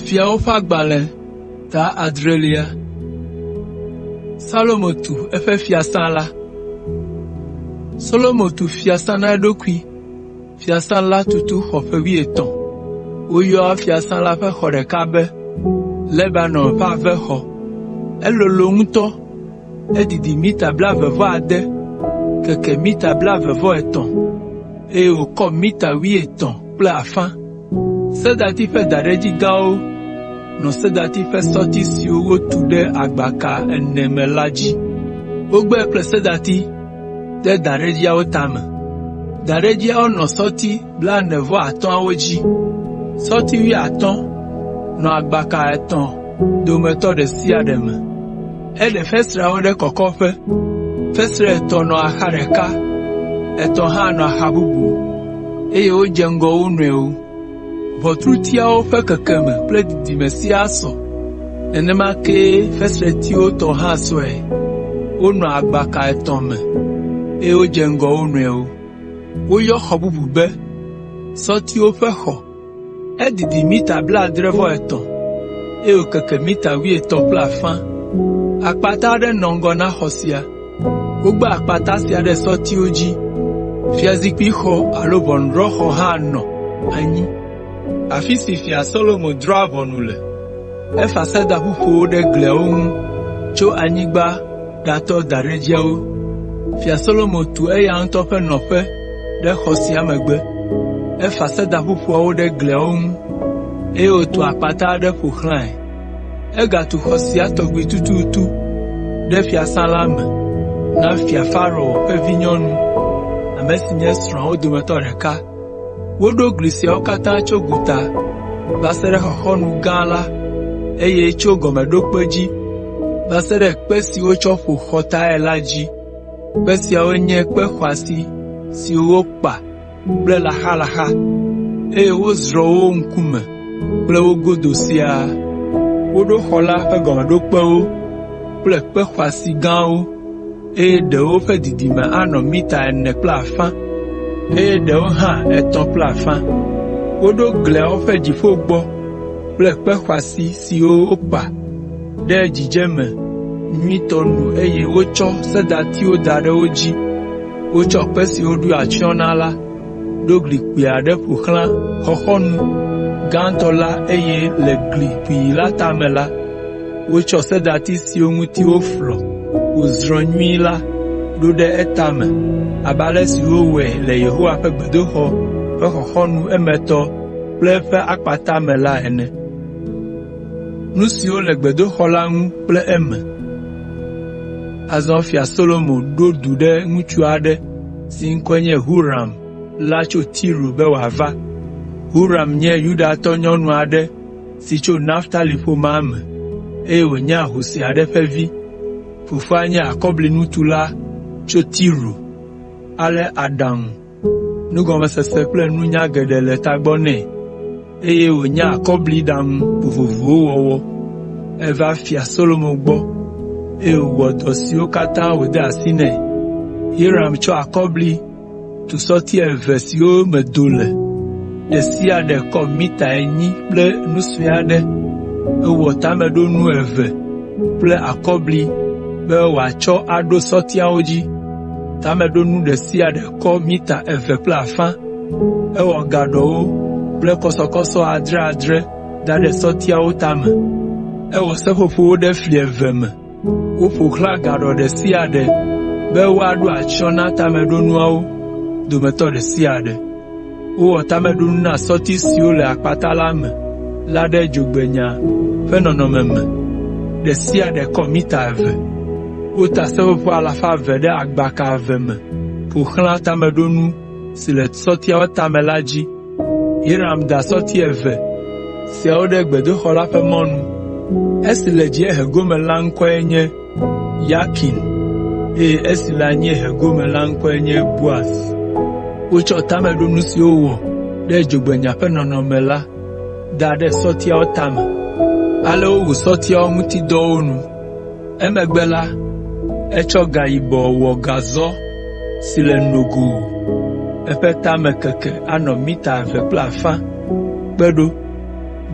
Fiawo ƒe agbalẽ ta adrelia. Salomo tu eƒe fiasã la. Solomo tu fiasã na eɖokui. Fiasã la tutu xɔ ƒe wuietɔ̃. Woyɔa fiasã la ƒe xɔ ɖeka be Lebanon ƒe Avexɔ. Elolo ŋutɔ, edidi mita blaeve-vɔ-ade, keke mita blaeve-vɔ-etɔ̃, eye wòkɔ mita wuietɔ̃ kple afã. Sedati ƒe daɖedzi gãwo nɔ sedati ƒe sɔti siwo wotu ɖe agbaka ene me la dzi. Wogbãe kple sedati ɖe daɖedziawo tame. Daɖedziawo nɔ sɔti blaene-vɔ-atɔ̃awo dzi. Sɔti wuiatɔ̃ nɔ agbaka etɔ̃ dometɔ ɖe sia ɖe me. Eɖe fesreawo ɖe kɔkɔƒe. Fesre etɔ̃ nɔ axa ɖeka, etɔ̃ hã nɔ axa bubu, eye wodze ŋgɔ wo nɔewo. Ʋɔtrutiawo ƒe kekeme kple didime siaa sɔ, nenema kee fesretiwo tɔ hã sɔe. Wonɔ agbaka etɔ̃ me, eye wodze ŋgɔ wo nɔewo. Woyɔ xɔ bubu be, “Sɔtiwo ƒe xɔ.” Edidi mita blaadre-vɔ-etɔ̃, eye wòkeke mita wuietɔ̃ kple afã. Akpata aɖe nɔ ŋgɔ na xɔ sia. Wogba akpata sia ɖe sɔtiwo dzi. Fiazikpuixɔ alo ʋɔnudrɔ̃xɔ hã nɔ anyi, afi si Fia Solomo drɔ̃a ʋɔnu le. Efa sedaƒuƒowo ɖe gliawo ŋu tso anyigba ɖatɔ daɖedziawo. Fia Solomo tu eya ŋutɔ ƒe nɔƒe ɖe xɔ sia megbe. Efa sedaƒoƒoawo ɖe gliawo ŋu, eye wòtu akpata aɖe ƒo xlãe. Egatu xɔ sia tɔgbi tututu ɖe fiasã la me na Fia Farao ƒe vinyɔnu, ame si nye srɔ̃awo dometɔ ɖeka. Woɖo gli siawo katã tso gota va se ɖe xɔxɔnu gã la, eye tso gɔmeɖokpe dzi va se ɖe kpe si wotsɔ ƒo xɔtae la dzi. Kpe siawo nye kpe xɔasi siwo wokpa kple laxalaxa, eye wozrɔ̃ wo ŋkume kple wo godo siaa. Woɖo xɔ la ƒe gɔmeɖokpewo kple kpe xɔasi gãwo, eye ɖewo ƒe didime anɔ mita ene kple afã, eye ɖewo hã etɔ̃ kple afã. Woɖo gliawo ƒe dziƒogbɔ kple kpe xɔasi siwo wokpa ɖe dzidzeme nyuitɔ nu eye wotsɔ sedatiwo da ɖe wo dzi. Wotsɔ kpe siwo ɖo atsyɔ̃ na la ɖo gli kpui aɖe ƒo xlã xɔxɔnu gãtɔ la eye le gli kpui la tame la, wotsɔ sedati siwo ŋuti woflɔ wòzrɔ̃ nyuie la ɖo ɖe etame abe ale si wowɔe le Yehowa ƒe gbedoxɔ ƒe xɔxɔnu emetɔ kple eƒe akpata me la ene. Nu siwo le gbedoxɔ la ŋu kple eme. Azɔ Fia Solomo ɖo du ɖe ŋutsu aɖe si ŋkɔe nye Huram la tso Tiro be wòava. Huram nye Yudatɔ nyɔnu aɖe si tso Naftali ƒomea me, eye wònye ahosi aɖe ƒe vi. Fofoa nye akɔblinutula tso Tiro. Ale aɖaŋu, nugɔmesese kple nunya geɖe le tagbɔ nɛ, eye wònya akɔbliɖaŋu vovovowo wɔwɔ. Eva Fia Solomo gbɔ, eye wòwɔ dɔ siwo katã wòde asi nɛ. Hiram tsɔ akɔbli tu sɔti eve siwo me do le, ɖe sia ɖe kɔ mita enyi kple nu sue aɖe. Ewɔ tameɖonu eve kple akɔbli be wòatsɔ aɖo sɔtiawo dzi. Tameɖonu ɖe sia ɖe kɔ mita eve kple afã. Ewɔ gaɖɔwo kple kɔsɔkɔsɔ adreadre da ɖe sɔtiawo tame. Ewɔ seƒoƒowo ɖe fli eve me woƒo xlã gaɖɔ ɖe sia ɖe be woaɖo atsyɔ̃ na tameɖonuawo dometɔ ɖe sia ɖe. Wowɔ tameɖonu na sɔti siwo le akpata la me la ɖe dzogbenya ƒe nɔnɔme me, ɖe sia ɖe kɔ mita eve. Wota seƒoƒo alafa eve ɖe agbaka eve me ƒo xlã tameɖonu si le sɔtiawo tame la dzi. Hiram da sɔti eve siawo ɖe gbedoxɔ la ƒe mɔnu. Esi le dziehe gome la ŋkɔe nye Yakin eye esi le anyiehe gome la ŋkɔe nye Boaz. Wotsɔ tameɖonu si wowɔ ɖe dzogbenya ƒe nɔnɔme la da ɖe sɔtiawo tame. Ale wowu sɔtiawo ŋuti dɔwo nu. Emegbe la, etsɔ gayibɔ wɔ gazɔ si le nogo, eƒe tame keke anɔ mita eve kple afã kpe ɖo.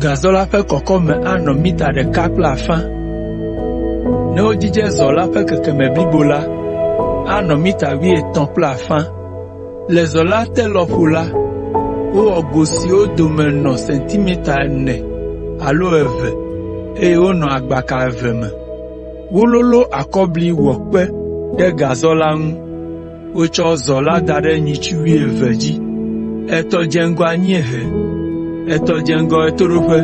Gazɔ la ƒe kɔkɔme anɔ mita ɖeka kple afã. Ne wodzidze zɔ la ƒe kekeme blibo la, anɔ mita wuietɔ̃ kple afã. Le zɔ la te lɔƒo la, wowɔ go siwo dome nɔ sentimita ene alo eve, eye wonɔ agbaka eve me. Wololõ akɔbli wɔ kpe ɖe gazɔ la ŋu. Wotsɔ zɔ la da ɖe nyitsu wuieve dzi. Etɔ̃ dze ŋgɔ anyiehe, etɔ̃ dze ŋgɔ ɣetoɖoƒe,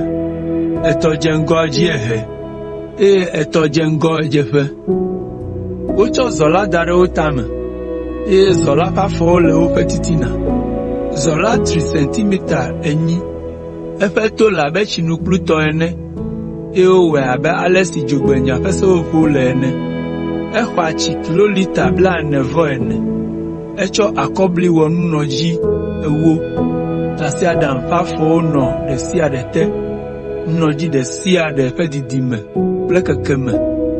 etɔ̃ dze ŋgɔ dziehe eye etɔ̃ dze ŋgɔ ɣedzeƒe. Wotsɔ zɔ la da ɖe wo tame, eye zɔ la ƒe afɔwo le woƒe titina. Zɔ la tri sentimita enyi, eƒe to le abe tsinukplu tɔ ene, eye wowɔe abe ale si dzogbenya ƒe seƒoƒo le ene. Exɔa tsi kilolita blaene-vɔ-ene. Etsɔ akɔbli wɔ nunɔdzi ewo. Tasiaɖam ƒe afɔwo nɔ ɖe sia ɖe te. Nunɔdzi ɖe sia ɖe ƒe didime kple kekeme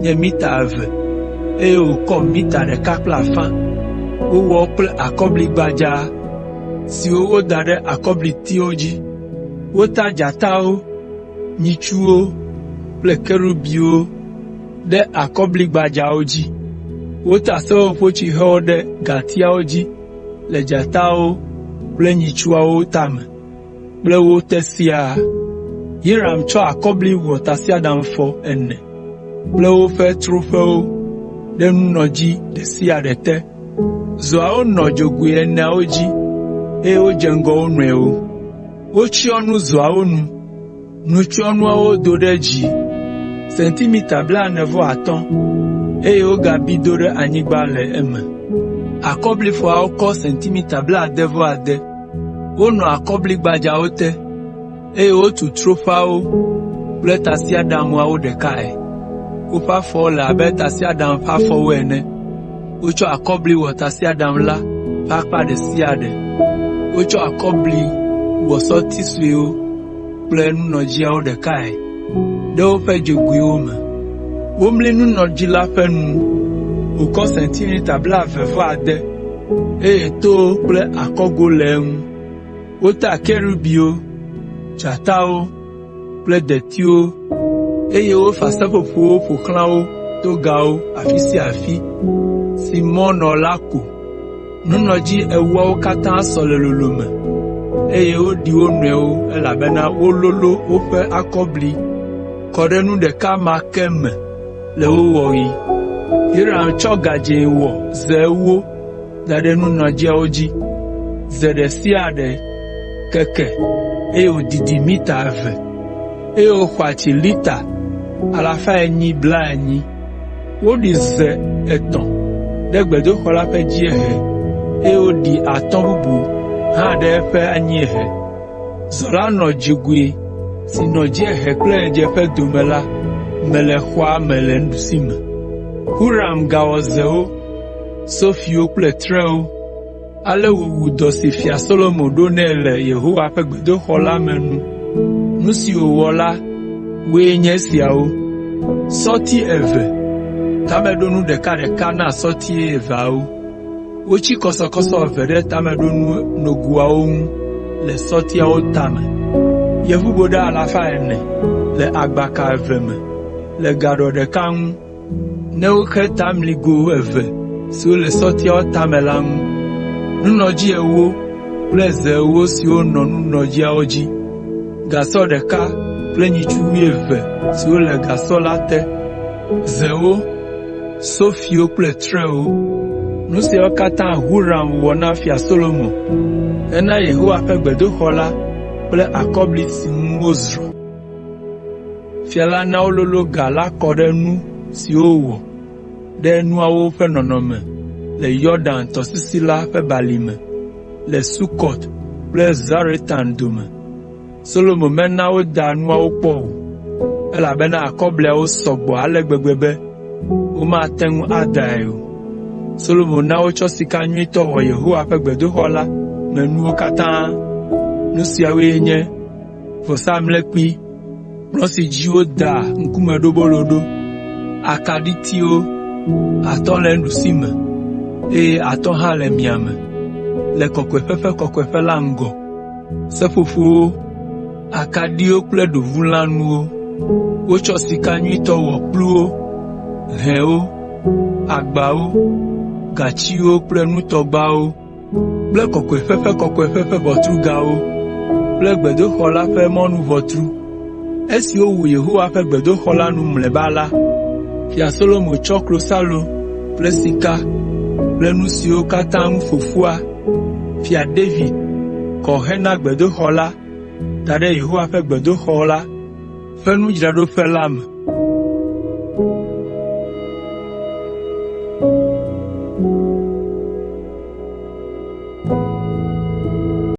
nye mita eve, eye wòkɔ mita ɖeka kple afã. Wowɔ wo kple akɔbli gbadza siwo woda ɖe akɔblitiwo dzi. Wota dzatawo, nyitsuwo kple kerubiwo ɖe akɔbli gbadzawo dzi. Wota seƒoƒotsihewo ɖe gatiawo dzi le dzatawo kple nyitsuawo tame kple wo te siaa. Hiram tsɔ akɔbli wɔ tasiaɖamfɔ ene kple woƒe troƒewo ɖe nunɔdzi ɖe sia ɖe te. Zɔawo nɔ dzogoe eneawo dzi, eye wodze ŋgɔ wo nɔewo. Wotsyɔ nu zɔawo nu. Nutsyɔnuawo do ɖe dzi sentimita blaene-vɔ-atɔ̃, eye wogabi do ɖe anyigba le eme. Akɔblifɔawo kɔ sentimita blaade-vɔ-ade. Wonɔ akɔbli gbadzawo te, eye wotu troƒeawo kple tasiaɖamwoawo ɖekae. Woƒe afɔwo le abe tasiaɖam ƒe afɔwo ene. Wotsɔ akɔbli wɔ tasiaɖam la ƒe akpa ɖe sia ɖe. Wotsɔ akɔbli wɔ sɔti suewo kple nunɔdziawo ɖekae ɖe woƒe dzogoewo me. Womli nunɔdzi la ƒe nu wòkɔ sentimita blaeve-vɔ-ade, eye towo kple akɔgo le eŋu. Wota kerubiwo, dzatawo kple detiwo, eye wofa seƒoƒowo ƒo xlã wo togawo afi sia afi si mɔ nɔ la ko. Nunɔdzi ewoawo katã sɔ le lolome, eye woɖi wo nɔewo elabena wololõ woƒe akɔbli kɔ ɖe nu ɖeka ma ke me le wo wɔɣi. Hiram tsɔ gadzẽ wɔ ze ewo da ɖe nunɔdziawo dzi. Ze ɖe sia ɖe keke, eye wòdidi mita eve, eye wòxɔa tsi lita alafa enyi blaenyi. Woɖi ze etɔ̃ ɖe gbedoxɔ la ƒe dziehe, eye woɖi atɔ̃ bubu hã ɖe eƒe anyiehe. Zɔ la nɔ dzogoe si nɔ dziehe kple ɣedzeƒe dome la me le xɔa me le nuɖusime. Huram gawɔ zewo, sofiwo kple trewo. Ale wòwu dɔ si Fia Solomo ɖo nɛ le Yehowa ƒe gbedoxɔ la me nu. Nu si wòwɔ la woe nye esiawo: sɔti eve, tameɖonu ɖekaɖeka na sɔti eveawo. Wotsi kɔsɔkɔsɔ eve ɖe tameɖonu nogoawo ŋu le sɔtiawo tame. Yevuboɖa alafa ene le agbaka eve me le gaɖɔ ɖeka ŋu ne woxe tamligo eve siwo le sɔtiawo tame la ŋu. Nunɔdzi ewo kple ze ewo siwo nɔ nunɔdziawo dzi, gasɔ ɖeka kple nyitsu wuieve siwo le gasɔ la te, zewo, sofiwo kple trewo. Nu siawo katã Huram wɔ na Fia Solomo hena Yehowa ƒe gbedoxɔ la kple akɔbli si ŋu wozrɔ̃. Fia la na wololõ ga la kɔ ɖe nu siwo wowɔ ɖe nuawo ƒe nɔnɔme le Yɔdan tɔsisi la ƒe balime le Sukɔt kple Zaretan dome. Solomo mena woda nuawo kpɔ o, elabena akɔbliawo sɔ gbɔ ale gbegbe be womate ŋu adae o. Solomo na wotsɔ sika nyuitɔ wɔ Yehowa ƒe gbedoxɔ la me nuwo katã. Nu siawoe nye vɔsamlekpui, kplɔ̃ si dzi wodaa ŋkumeɖobolo ɖo, akaɖitiwo, atɔ le nuɖusime, eye atɔ hã le miame, le Kɔkɔeƒe ƒe Kɔkɔeƒe la ŋgɔ, seƒoƒowo. akaɖiwo kple ɖovulannuwo. Wotsɔ sika nyuitɔ wɔ kpluwo, hɛwo, agbawo, gatsiwo kple nutɔgbawo kple Kɔkɔeƒe ƒe Kɔkɔeƒe ƒe ʋɔtrugawo kple gbedoxɔ la ƒe mɔnuʋɔtru. Esi wowu Yehowa ƒe gbedoxɔ la nu mlɔeba la, Fia Solomo tsɔ klosalo kple sika kple nu siwo katã ŋu fofoa, Fia David, kɔ hena gbedoxɔ la da ɖe Yehowa ƒe gbedoxɔ la ƒe nudzraɖoƒe la me.